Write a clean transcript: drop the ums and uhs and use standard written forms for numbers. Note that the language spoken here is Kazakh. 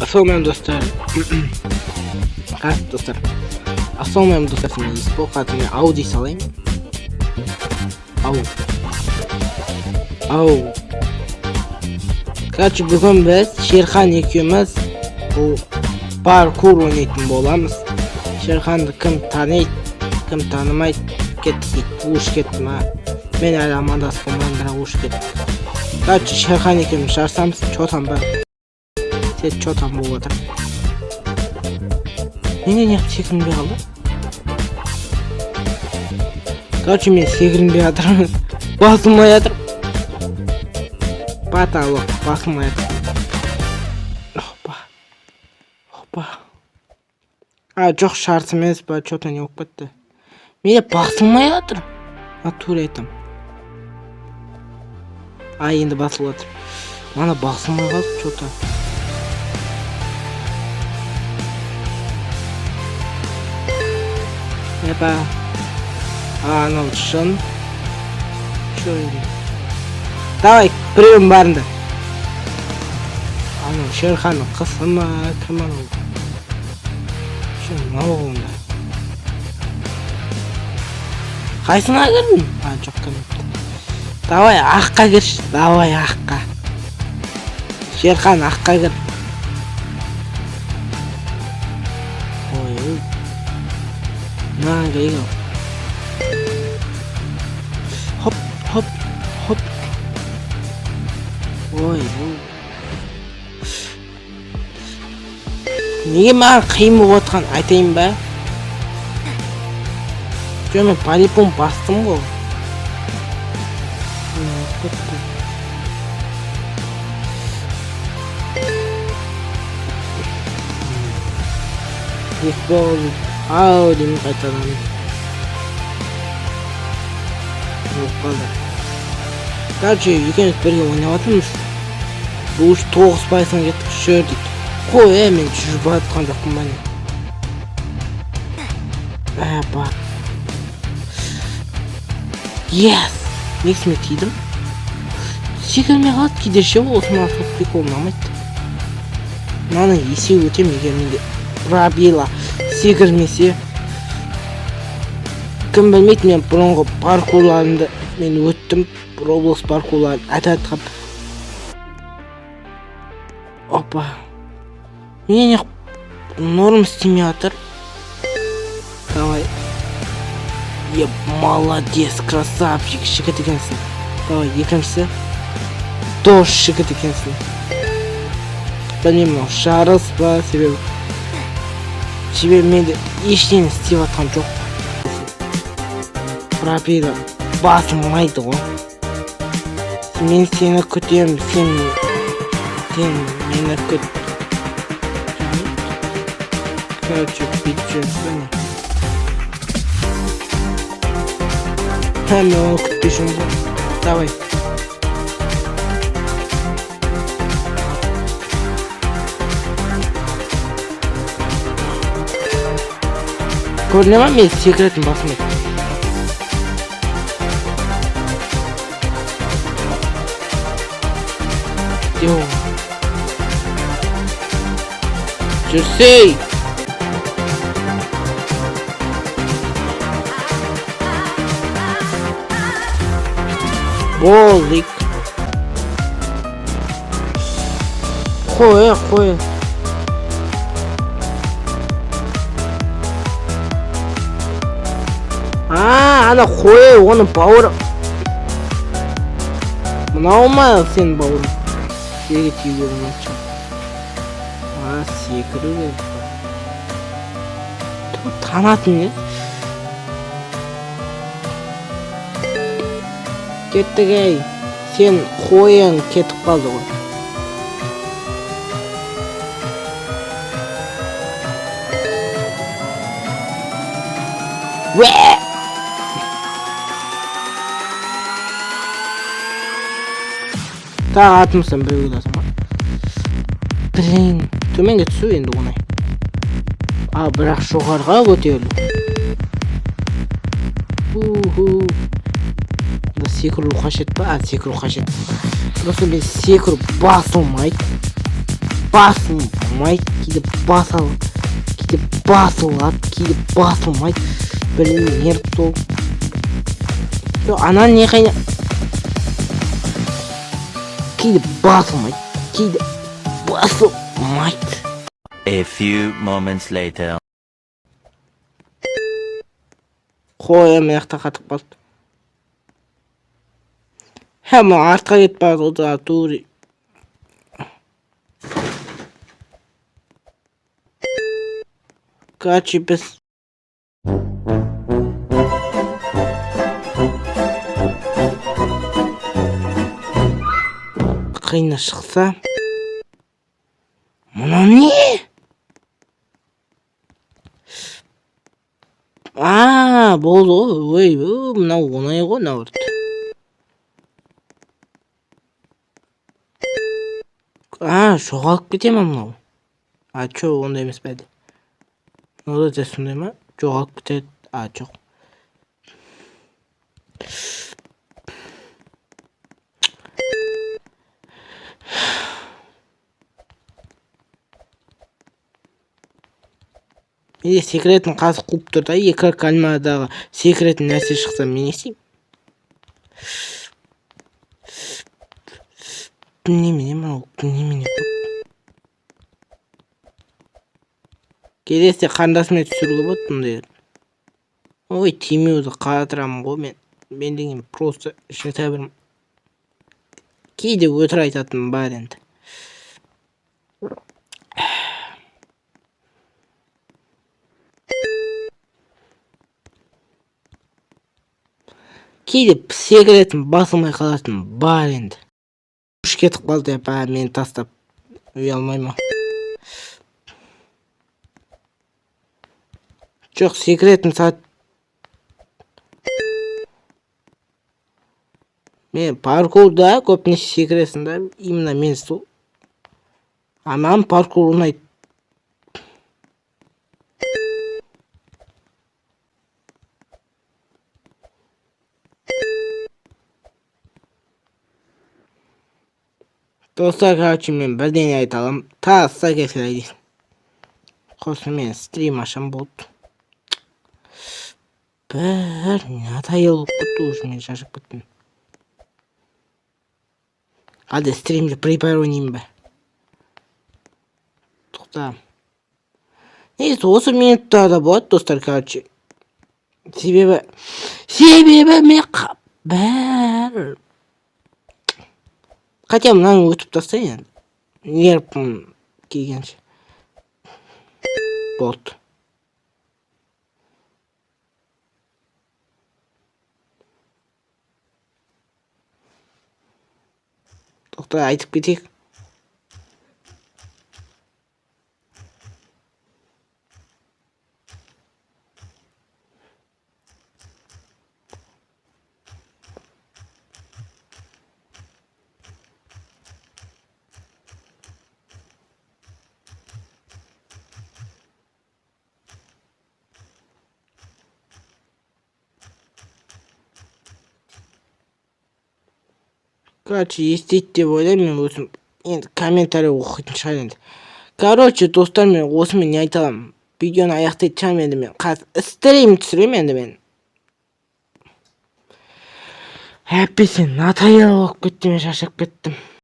Ассалаумағалейкум, достар. Қас, достар. Ассалаумағалейкум, достар. Мен Есбол, қазір мен ау дей салайын. Ау. Ау. Короче, бүгін біз Шерхан екеуміз бұл паркур ойнайтын боламыз. Шерханды кім таниды, кім танымайды, кеттік дейді. Уш кетті ма? Мен әлі амандасып болмадым, бірақ уш кетті. Короче, Шерхан екеуміз жарысамыз. Чё там бар? Сен чё там болып жатыр? Не, не, не, секірінбей қалды. Короче, мен секірінбей жатырмын. Басылмай жатыр. Потолок басылмай жатыр. Опа. Опа. А, жоқ, шарт емес па, чё-то не болып кетті. Менде басылмай жатыр. А, тура айтам. А, енді басылып жатыр. Мана басылмай қалды, чё-то. Епа. А, анау шын. Чё енді? Давай, біреуін барынды. Анау Шерханның қызы ма, кім анау? Чё, мынау онда. Қайсына кірдің? А, жоқ, кірмепті. Давай, аққа кірші. Давай, аққа. Шерхан, аққа кір. Ой, ой. Мынаған кірейік ау. Хоп, хоп, хоп. Ой, ой. Неге маған қиын болып жатқан айтайын ба? Жоқ, мен по-любому бастым ғой. Кетті. Есбол ау деймін қайтадан. Болып қалды. Короче, екеуміз бірге ойнап жатырмыз. Бұл уж 9 пайызына кеттік, жүр дейді. Қой, е, мен жүріп жатқан жоқпын ба, не? Ә, ба. Yes! Негізі тидім. Секірмей қалады кейде ше, осы маған сол прикол ұнамайды. Мынаны есе өтем, егер менде пробела секірмесе. Кім білмейді, мен бұрынғы паркурларымды мен өттім, Roblox паркурларын әдәт қып. Опа. Не, не, норм істемей жатыр. Давай. Еп, молодец, красавчик, жігіт екенсің. Давай, екіншісі. Тоже жігіт екенсің. Білмеймін, мынау жарыс па, себебі менде ештеңе істеп жатқан жоқ. Пробела басылмайды ғой. Мен сені күтемін, сен мені күт. Короче, бүйтіп жүрміз ба, не? Ха, мен оны күтпей жүрмін ғой. Давай. Көріне ма, мен секіретін басылмайды. Йоу. Жүрсей! Болдық. Қой, қой. А, ана қой, оның бауыры. Мынау ма сенің бауырың? Жерге тиюге болмайды шығар. А, секіру керек па? Ту, танатын не? Кеттік, ей. Сен қойың кетіп қалды ғой. Уә! Тағы артымыздан біреу келе жатыр ма? Блин, төменге түсу енді оңай. А, бірақ жоғарыға көтерілу. Уху. Мында секіру қажет па? А, секіру қажет. Просто мен секіру басылмайды. Басылмайды. Басылмайды, кейде басылады, кейде басылады, кейде басылмайды. Білмеймін, нерв толып. Жоқ, ана не қайда? Кейде басылмайды, кейде басылмайды. A few moments later. Қой, мына жақта қатып қалды. Хә, мына артқа кетіп бара жатыр ғой, тури. Короче, біз қиыны шықса. Мынау не? А, болды ғой. Ой, мынау оңай ғой, мынау. А, жоғалып кете ма мынау? А, чё, ондай емес пе әлде? Мынау да сондай ма? Жоғалып кетеді. А, жоқ. Менде секіретін қазық қуып тұр да, екі кальмадағы секіретін нәрсе шықса, мен не істеймін? Немене мынау, немене көп? Келесі қарындасыммен түсіруге болады бұндай. Ой, тимеуді қатырамын ғой мен. Мен деген просто жата бір. Кейде өтірік айтатыным бар енді. Кейде секіретін басылмай қалатын бар енді. Күш кетіп қалды деп, а, мені тастап. Ұялмай ма? Жоқ, секіретін сәт. Мен паркурда көбінесе секіресің да, именно мен сол. А маған паркур ұнайды. Достар, короче, мен бірдеңе айта аламын. Таста келсе дейсің. Сосын мен стрим ашам, болды. Бір надоел болып кетті уже, мен шаршап кеттім. Әлде стримді Free Fire ойнаймын ба? Тоқта. Негізі осы минуттарда болады, достар, короче. Себебі мен бәрі хотя мынаны өтіп тастайын енді. Нервім келгенше. Болды. Тоқта, айтып кетейік. Короче, естиді деп ойлаймын мен өзім. Енді комментарий оқитын шығар енді. Короче, достар, мен осымен не айта аламын? Видеоны аяқтайтын шығармын енді мен. Қазір стрим түсіремін енді мен. Әппесе, надоел болып кетті, мен шаршап кеттім.